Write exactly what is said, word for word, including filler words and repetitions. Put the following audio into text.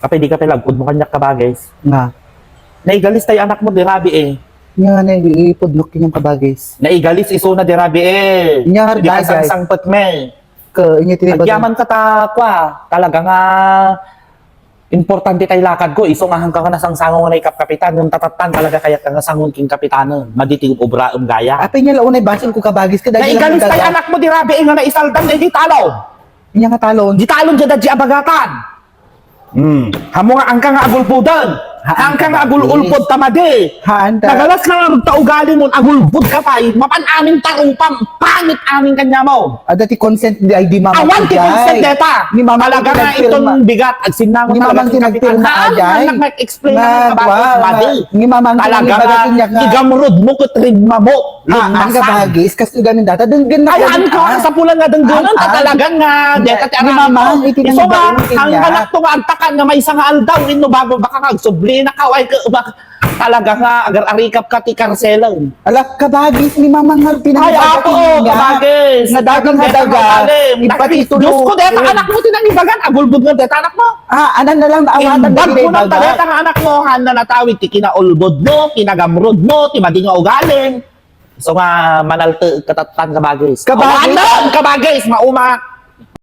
Apay, dika pay lagpudmo kaniak, kabagis. Nga. Naigalis tay anakmo, di rabii. Nya, naipudnok kaniak, kabagis. Naigalis isuna, di rabii. Nya, di ka sangsangpet, me. Ka, inya ti Agyaman ka ta, kwa. Talaga nga, importante tay lakad ko. Isu nga hangka nga nasangsango nga naikapkapitan. Nung tatattan talaga kayat ka nga sangon king kapitanen. Madi ti obraem gaya. Apay nya la unay basol ko, kabagis, ka. Naigalis tay anakmo, di rabii, nga naisaldan, di talon. Nya nga talon. Di talon, di da, di abagatan. Hmm. Hamo nga angka nga agulpuden. Angka nga agul-ulpod ta madi. Haan ta. Nagalas nga nga ta ugali mon, agulpod ka pay, mapan amin ta rupam, pangit amin kanya mo. Ada ti consent di ay di mama. Awan ti consent deta. Ni mama talaga nga iton bigat, agsinna mo talaga ti kapitan. Haan, anak, mag-explain na nga bagay, madi. Ni mama talaga nga igamrod mo ket ridma mo. Ah, ang kabagis, kastoy gamin data, denggen na. Ay, ano ka, sa pulan nga denggen, ta talagan nga, deta ti anak. Iso nga, ang anak to nga agtakan nga maysa nga aldaw, inno bago, baka nga agsubli na ka, ay, baka, talaga nga, agar-arikap ka ti karselen. Ala, kabagis, ni Mama nga pinangabagat niya. Ay, apo, kabagis. Nga daging hadaga, ipatitulo. Diyos ko, deta anak mo, tinangibagan, agulbod nga deta anak mo. Ah, anan na lang, awatan na. Imbag mo nang deta nga anak mo, han na natawid, ti kinaulbod mo, kinagamrod mo, ti madi nga ugaling. So nga, manalte katattan, kabagis. Kabagis? Awanan, kabagis, mauma.